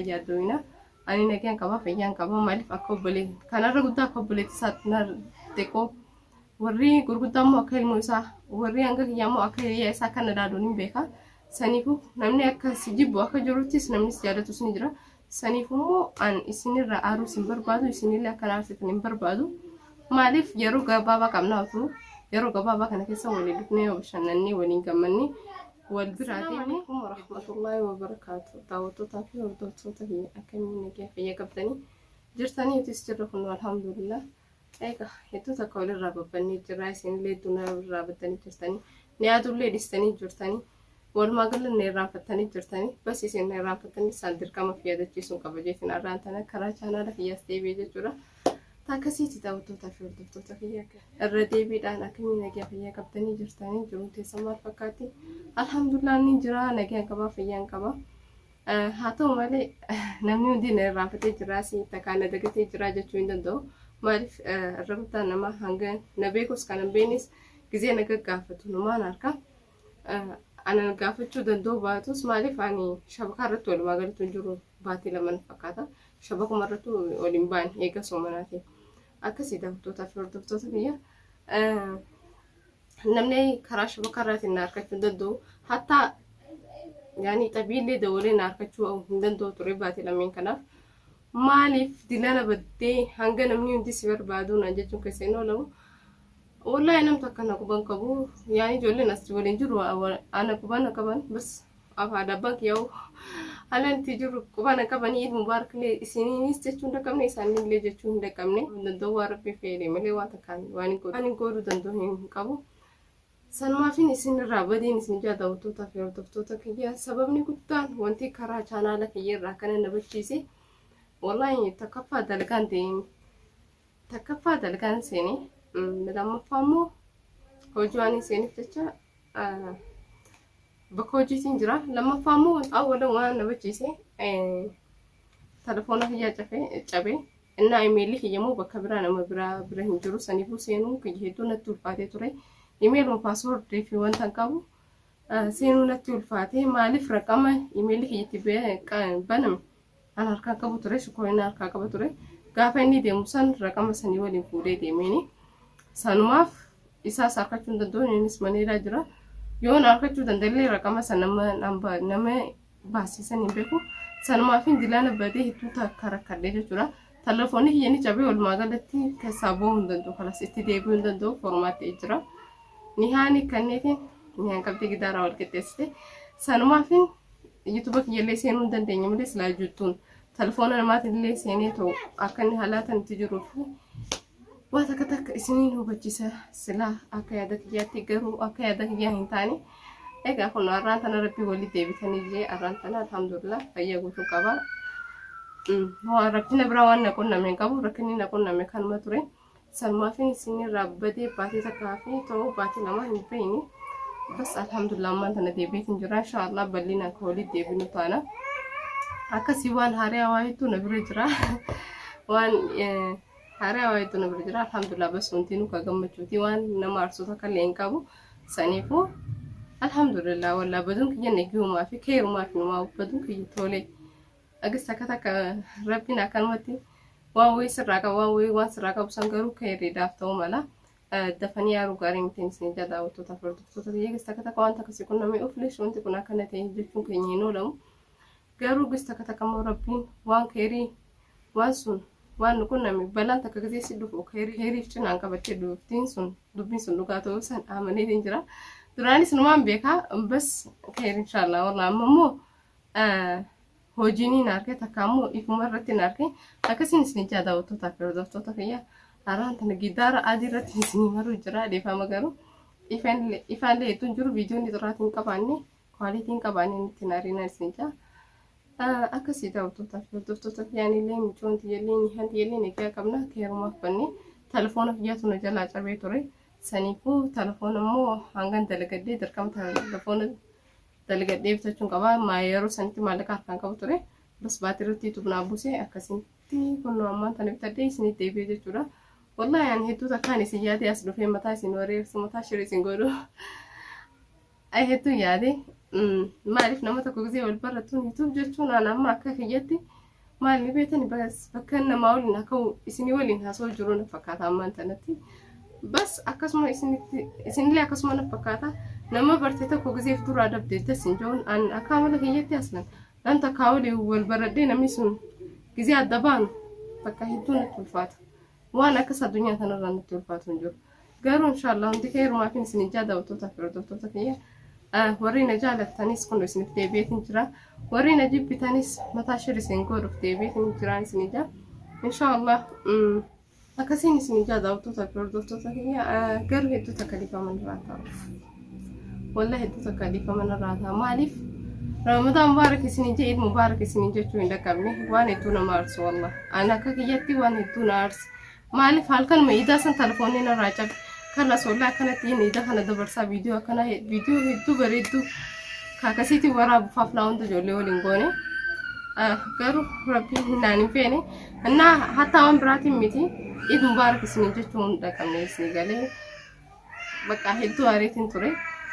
yaaddoomina. Ani nagaan qaba, fayyaan qaba. Maaliif akka obbolee kanarra guddaa akka obboleetti isaatti na xiqqoo, warri gurguddaa immoo akka ilmoo isaa, warri hanga kiyyaa immoo akka hiriyaa isaa kan na ilaaluun hin beeka. Saniifuu namni akka si jibbu akka jiruttis namni si jaalatus ni jira. Saniif immoo an isinirraa aaruus hin barbaadu, isinillee akka na aarsitan hin barbaadu. Maaliif yeroo gabaabaa qabna, utuu yeroo gabaabaa kana keessa waliin dhufnee yoo bashannannee waliin gammannee wal biraa deemne. Alaikum warahmatullahi wabarakaatu. Daawwattootaa fi hordoftoota kiyya, akkamiin nagaa fayyaa qabdanii jirtanii? Nutis jirra kun, alhamdulillah. Egaa hedduu takka walirraa babbannee jirra. Isinillee hedduu narraa baddanii jirtanii. Ni yaadullee dhistanii jirtanii. Walumaa gala na irraanfattanii jirtanii. Bas isin na irraanfattanii isaan dirqama fi yaadachiisuun qaba jechuun har'aan tana karaa chaanaala kiyyaas deebi'ee jechuudha. Akkasiiti, daawwattootaa fi hordoftoota kiyya, irra deebiidhaan akkamiin nagaa fayyaa qabdanii jirtanii? Jiruun teessan maal fakkaatti? Alhamdulillah, ni jira, nagaan qabaa, fayyaan qaba. Haa ta'u malee namni hundi na irraanfatee jira, si takkaa na dagatee jira jechuu hin danda'u. Maaliif irra guddaan nama hanga na beekus kan hin beeknes gizee na gaggaafatu numaan harka. Ana gaafachuu danda'u baatus, maaliif ani shabakaa irratti walumaa galatti hin jiru, baatii 2 na fakkaata. Shabakuma irratti ol hin baane eega soomanaatiin. Akkasii, daawwattootaa fi hordoftoota kiyya. Namni karaa shabakaa irraatiin na argachuu hin danda'u. Hattaa yaani xabiillee dabalee na argachuu hin danda'u ture baatii lameen kanaaf. Maaliif dilana baddee hanga namni hundi si barbaadu naan jechuun keessa hin oolamu. Wallaahi namni takka na quban qabu. Yaani ijoolleen as waliin jiru ana quban na qaban, bas afaan abbaan kiyyaa'u haala itti jiru quban qabanii. Iid mubaarak illee isiniinis jechuu hin dhaqqabne, isaanillee jechuu hin dhaqqabne. Danda'u waan rabbi fedhe malee waan takkaan waan hin godhuu danda'u hin qabu. Sanumaafin isinirraa badiin isin ijaa, daawwattootaa fi hordoftoota kiyya, sababni guddaan wanti karaa chaanaala kiyya irraa kana na bachiise, wallaahi takkaffaa dalagaan deemi, takkaffaa dalagaan seene, lammaffaa immoo hojii waan hin seeneef jecha bakka hojiitiin jira. Lammaffaa immoo awwala waan na bachiise telefoona kiyyaa cafee cabee innaa imeelli kiyya immoo bakka biraa nama biraa bira hin jiru. Saniifuu seenuu kiyya hedduu natti ulfaatee ture. Imeeluma paaswoordii fi wanta hin qabu seenuu natti ulfaate. Maaliif raqama imeelli kiyyatti baname an harkaa qabu ture, shukurina harkaa qaba ture. Gaafa inni deemu san raqama sanii waliin fuudhee deemeeni. Sanumaaf isaas harkachuu hin danda'u, innis maneeraa jira. Yoon harkachuu danda'ellee raqama san nama baasisan hin beeku. Sanumaaf dilaana badee hedduu takka rakkadhee jechuudha. Telefoonni kiyya ni cabee, walumaa galatti keessaa bahuu hin danda'u, kalas itti deebi'uu hin danda'u, formaat ta'ee jira. Nihaani kanneetiin nihaan qabdee gidaaraa wal qixxeessite. Sanumaaf YouTube kiyyallee seenuu hin dandeenye malee silaa juttuun telefoona namaatiin illee seenee ta'u akka inni halaatan itti jiruu fi waa takka takka isiniin hubachiisa silaa akka yaada kiyyaatti, garuu akka yaada kiyyaa hin taane. Egaa kun har'aan tana rabbii walii deebitanii jee, har'aan tana alhamdulillah fayyaa guutuu qaba. Waan rakkina biraa waan na qunname hin qabu, rakkinni na qunname kanuma ture. Sanumaafin isinirraa badee baatii takkaa fi ta'uu baatii 2 hin beekne. Bas alhamdulillah, ammaan tana deebiitiin jira. Inshaallah bal'inaan kan walitti deebinu taana. Akkasii waan haaraa waa hedduu na bira jira. Waan haaraa waa hedduu na bira jira. Alhamdulillah, bas hundinuu ka gammachuuti, waan nama aarsu takka illee hin qabu. Saniifuu alhamdulillah, wallaa baduun kiyya nagiyumaa fi keerumaa fi numaa baduun kiyya tolee. Agis takka takka rabbiin akkanumatti waan wayii sirraa qabu, waan wayii waan sirraa qabu san garuu keeriidhaaf ta'uu mala. Dafanii yaaruu gaarii miti isin ijaa, daawwattootaa fi hordoftoota kiyya. Gis takka takka waan takka si qunnamee uflish wanti kun akkana ta'e jechuun keenya hin oolamu. Garuu gis takka takka immoo rabbiin waan keerii waan sun waan nu qunname, balaan takka gisee si dhufu keeriif cinaan qabattee dhuftiin sun dubbiin sun dhugaa ta'uu san amaneetiin jira. Duraanis numaan beekaa, bas keer inshaallah. Wallah amma immoo hojiin hin arge, takka immoo ifuma irratti hin arge. Akkasiin isin ijaa, daawwattootaa fi hordoftoota kiyya, har'aan tana gidaara adii irratti isinii maruu jira. Dhiifama garuu ifaallee hedduun jiru, viidiyoon xuraatiin hin qabaanne, quality hin qabaanne, nutti hin ariinaa isin ijaa. Akkasii, daawwattootaa fi hordoftoota kiyyaanillee, micoon tiyyallee, nihaan tiyyallee nagaa qabna, keerumaaf banne. Telefoona kiyyaatu na jalaa cabee ture. Saniifuu telefoona immoo hangan dalagadhee dirqama telefoona dalagadhee bitachuun qaba. Maa yeroo sanitti maallaqa harkaan qabu ture. Bas baatiriitti tubnaa buuse, akkasitti kunnoo ammaan tana bitadhee isinitti deebi'e jechuudha. Wallaahi ani hedduu takkaan isin yaadee as dhufee mataa isin wareersu, mataa shirii isin godhu. Ay, hedduu yaade. Maaliif nama tokko gisee wal barattuun YouTube jechuun aan amma akka kiyyatti maal ni beektani bas bakka namaa waliin akka isinii waliin haasa'u jiru na fakkaata ammaan tanatti. Bas akkasuma isinitti isinillee akkasuma na fakkaata nama barte tokko giseef duraa dabde das hin jiruun an akka amala kiyyatti aslan nam takkaa waliin wal baradhee namni sun gisee adda baanu bakka hedduu natti ulfaata. Waan akkas addunyaa kanarraa natti ulfaatu hin jiru. Garuu inshaallah hundi keerumaafin isin ijaa daawwattootaa fi hordoftoota kiyya. Warri na jaalattanis kun isiniif deebi'eetiin jira. Warri na jibbitanis mataa shir isin godhuuf deebi'eetiin jiraan isin ijaa. Inshaallah akkasiin isin ijaa daawwattootaa fi hordoftoota kiyya garuu hedduu takka dhiifama irraa ta'a. Wallah hedduu takka dhiifama irraa ta'a. Maaliif? Ramadaan mubaarak isin ijee Eid mubaarak isin jechuu hin dhaqqabne waan hedduu nama aarsu wallah. Ani akka kiyyatti waan hedduu na aarsa. Maaliif halkanuma iidaa san telefoonni narraa cabe. Kanas wallah akkanatti inni iida kana dabarsaa viidiyoo akkana viidiyoo hedduu bareedduu kaakasiitiin waraabufaaf laa hunda ijoollee waliin goone. Garuu rabbiin naan hin feene. Innaa hattaa waan biraatiin miti Eid mubaarak isin jechuu hin dhaqqabne isin galee. Bakka hedduu aareetiin ture.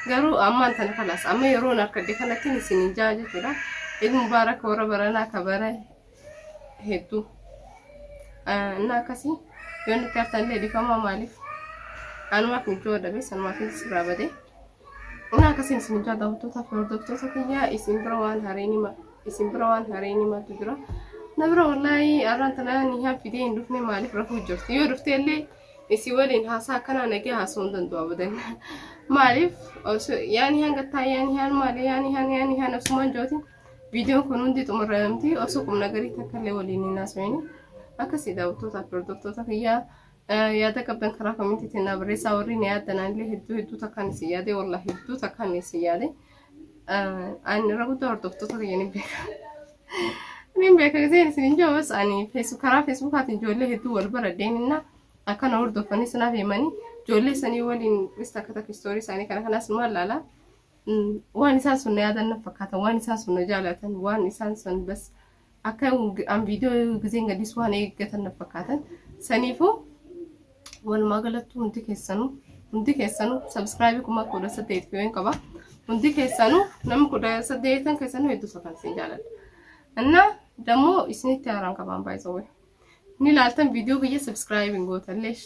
Garuu ammaan tana kalaas amma yeroon harkadhe kanattiin isin hin jaa jechuudha. Eid mubaarak warra baranaa ka bara hedduu. Innaa akkasii yoo nutti hartan illee dhifamaa maaliif anumaaf mijoo dhabe sanumaaf sirraa bade. Innaa akkasiin isin hin jaa daawwattootaa fi hordoftoota kiyyaa isin bira waan hareen hima isin bira waan hareen himatu jira. Na bira wallaahi har'aan tana ni fidee hin dhufne maaliif rafuu jirti yoo dhufte illee isin waliin haasaa akkanaa nagee haasa'uu hin danda'u abadan. Maaliif yaani hanga taa yaani haan maali yaani haan yaani haan asumaan jootin viidiyoon kun hundi xumuramti osoo qubna garii takka illee waliin hin haasa'in. Akkasii daawwattootaa fi hordoftoota kiyyaa yaada qabdan karaa koomentiitiin naa barreessaa warri na yaaddan illee hedduu hedduu takkaan isin yaade wallahi hedduu takkaan isin yaade. Ani irra guddaa hordoftoota kiyya ni beeka. Ni beeka giseen isin hin jiru ani karaa feesbuukaatiin ijoollee hedduu wal baradheen innaa akkana hordofanii sanaaf himanii ijoollee sanii waliin mista akka takka istoorii isaanii kana kanas maal laala. Waan isaan sun na yaadan na fakkaatan waan isaan sun na jaalatan waan isaan sun bas akka an viidiyoo giseen gadis waan eeggatan na fakkaatan. Saniifuu walumaa galatti hundi keessanuu subscribe 18,000 kiyyoo qaba. Hundi keessanuu namni 18 keessanuu hedduu tokko isin jaaladha. Innaa dammoo isinitti haaraan qabaan baay'isawwe. Ni ilaaltan viidiyoo kiyya subscribe hin gootan leesh.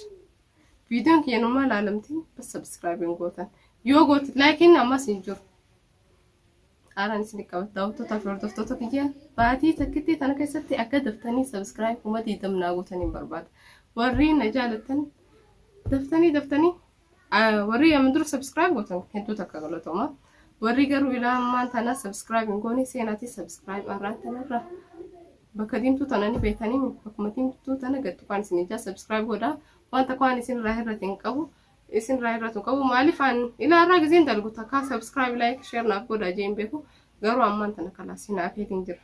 Viidiyoon kiyya numaa ilaalamti bas subscribe hin gootan. Yoo goote laakiin ammas hin jiru. Haaraan isin qabata daawwattootaa fi hordoftoota kiyya baatii takkitti tana keessatti akka daftanii subscribe 20,000 naa gootan hin barbaada. Warri na jaalattan daftanii daftanii warri amma dura subscribe gootan hedduu takka galatooma. Warri garuu ilaa ammaan tana subscribe hin goone seenaatii subscribe har'aan tanarra bakka diimtuu tana ni beekanii bakkuma diimtuu tana gad tuqaan isin ijaa subscribe godhaa wanta waan isin irraa hir'ate hin qabu isin irraa hir'atu hin qabu maaliif an ilaa irraa giseen dalgu takkaa subscribe like share naaf godhaa jee hin beeku garuu ammaan tana kalaas hinaafeetiin jira.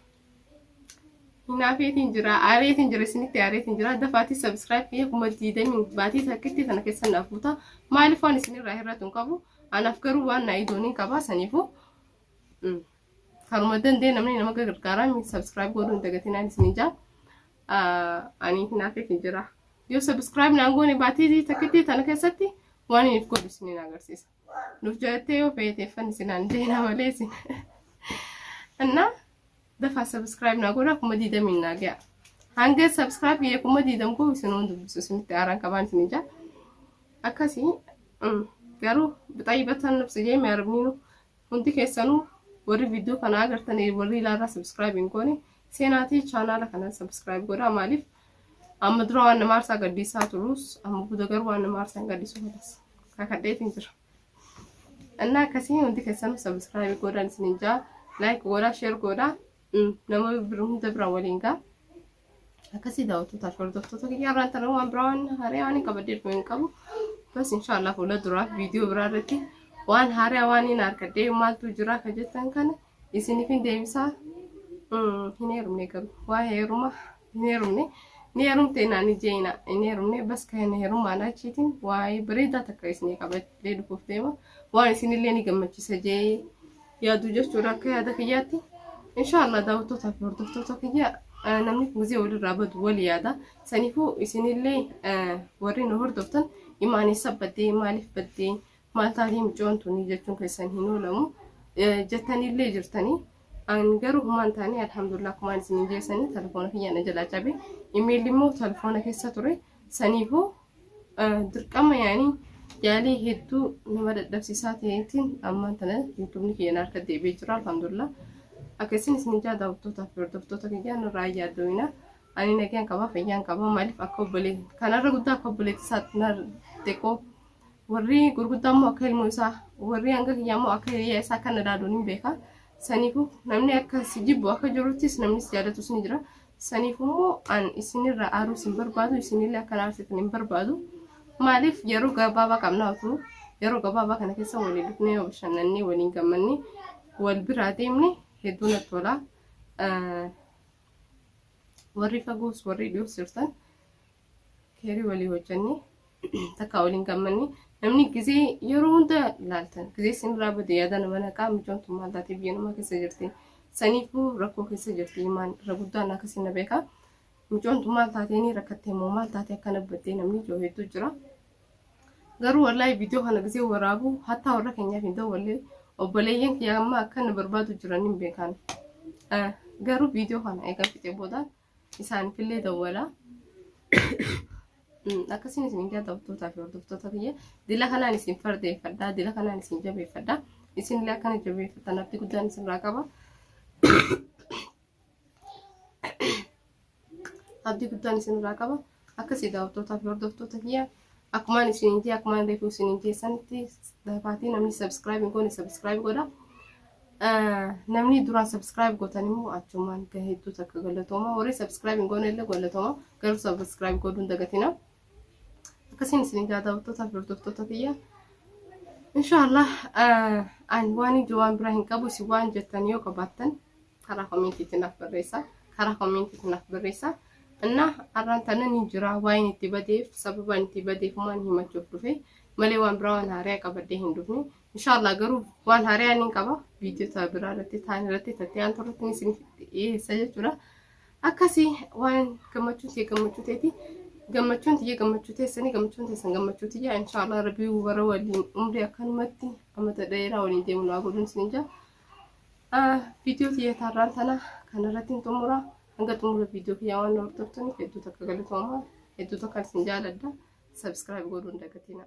Hinaafeetiin jira aareetiin jira isinitti aareetiin jira dafaatii subscribe kiyya 20,000 baatii takkitti tana keessa naaf buuta maaliif waan isin irraa hir'atu hin qabu anaaf garuu waan naa idoon hin qabaa saniifuu karuma danda'e namni nama gargaaraa subscribe godhuu hin dagatinaan isin ijaa ani hinaafeetiin jira. Yoo subscribe naan goone baatii takkitti tana keessatti waan inni godhu isiniin agarsiisa. Nuuf jalattee yoo feeteeffan isinaan deena malee isin. Innaa dafaa subscribe naa godhaa 20,000 naa ga'a. Hanga subscribe kiyya 20,000 koo isin waan dubbisu isinitti aaraan qabaan isin ijaa. Akkasii garuu xayyibatan nafsi jee meerabniinu hundi keessanuu warri viidiyoo kana agartanii warri ilaarraa subscribe hin goone seenaatii chaanaala kana subscribe godhaa maaliif amma dura waan nama aarsaa gaddiisaa turus amma booda garuu waan nama aarsaa hin gaddiisu godhas kakadheetiin jira. Innaa akkasii hundi keessanuu subscribe godhaan isin jaa like godhaa share godhaa nama hunda bira waliin gaa. Akkasii daawwattootaa fi hordoftoota kiyya irraan tana waan biraa waan haaraa waan hin qabadhee dhufu hin qabu. Bas inshaallah fuula duraaf viidiyoo biraa irratti waan haaraa waan hin harkadhee maaltu jira ka jettan kana isiniif hin deebisaa. Hin heerumne garuu waa heeruma hin heerumne ni heerumte naan ijeena hin heerumne bas ka hin heerumaan achiitiin waa'ee bareedaa takka isinii qabadhee dhufuuf deema waan isinillee ni gammachiisa jee yaadu jechuudha akka yaada kiyyaatti. Inshaallah daawwattootaa fi hordoftoota kiyya namni gizee walirraa badu wal yaada. Saniifuu isinillee warri nu hordoftan imaanessa baddee maaliif baddee maal taatee mucoon tuni jechuun keessan hin oolamu. Jettanillee jirtanii. An garuu humaan taane, alhamdulillah, akkumaan isin geessanii telefoona kiyya na jalaa cabe. Imeelli immoo telefoona keessa ture. Saniifuu dirqama yaanii yaalii hedduu nama dadhabsiisaa ta'eetiin ammaan tana yuutuubni kiyya na harka deebi'ee jira, alhamdulillah. Akka isin isin ijaa daawwattootaa fi hordoftoota kiyyaa nurraa yaaddooyina. Ani nagaan qaba, fayyaan qaba. Maaliif akka obbolee kanarra guddaa akka obboleetti isaatti na xiqqoo, warri gurguddaa immoo akka ilmoo isaa, warri hanga kiyyaa immoo akka hiriyaa isaa kan ilaaluun hin beeka. Saniifuu namni akka si jibbu akka jiruttis namni si jaalatus ni jira. Saniifuu immoo an isinirraa aaruus hin barbaadu, isinillee akka na aarsitan hin barbaadu. Maaliif yeroo gabaabaa qabna, utuu yeroo gabaabaa kana keessa waliin dhufnee yoo bashannannee waliin gammannee wal biraa deemne hedduu natti tola. Warri fagoos warri dhiyoos jirtan keerii walii hojjannee takka waliin gammanne. Namni gizee yeroo hunda laaltan gizee isinirraa bade yaada nama naqaa, mucoon tun maal taatee biyya namaa keessa jirti, saniifuu rakkoo keessa jirti, himaan irra guddaan akkasii na beeka, mucoon tun maal taatee ni rakkattee moo maal taatee akkana baddee namni ijoo hedduu jira. Garuu wallaahi viidiyoo kana gizee waraabu hattaa warra keenyaaf hin dawwallee, obboleeyyan kiyya amma akka na barbaadu jiran hin beekan. Garuu viidiyoo kana eega fixee booda isaanifillee dawwala. Akkasiin isin ijaa daawwattootaa fi hordoftoota kiyya, dila kanaan isin fardeeffadha, dila kanaan isin jabeeffadha, isinillee akkana jabeeffattan abdii guddaan isinirraa qaba. Abdii guddaan isinirraa qaba. Akkasii daawwattootaa fi hordoftoota kiyya, akkumaan isin jee, akkumaan reefu isin jeessanitti, dafaatii namni subscribe hin goone subscribe godha. Namni duraan subscribe gootan immoo achumaan hedduu takka galatooma. Warri subscribe hin goone illee galatooma. Garuu subscribe godhuu hin dagatina. Akkasiin isin ijaa daawwattootaa fi hordoftoota kiyya. Inshaallah ani waan ijoo waan biraa hin qabu. Isin waan jettan yoo qabaattan karaa koomentiitiin naaf barreessa. Karaa koomentiitiin naaf barreessa. Inna har'aan tana ni jira waa'een itti badeef, sababaan itti badeef waan himachuuf dhufe malee waan biraa waan haaraa qabadhee hin dhufne. Inshaallah garuu waan haaraa ni qaba. Viidiyoo biraa irratti ta'an irratti tattee aan irratti isin dhiyeessa jechuudha. Akkasii waan gammachuun ta'e gammachuu ta'eeti. Gammachuun tiyya gammachuu teessanii, gammachuun teessan gammachuu tiyya. Inshaallah rabbii warra waliin umrii akkanumatti amata dheeraa waliin deemu naa godhuun isin jaa. Viidiyoo tiyya taarraan tana kanarratti hin xumura. Hanga xumura viidiyoo kiyyaa waan hordoftaniif hedduu takka galatooma. Hedduu takka isin jaaladha. Subscribe godhuun dagatina.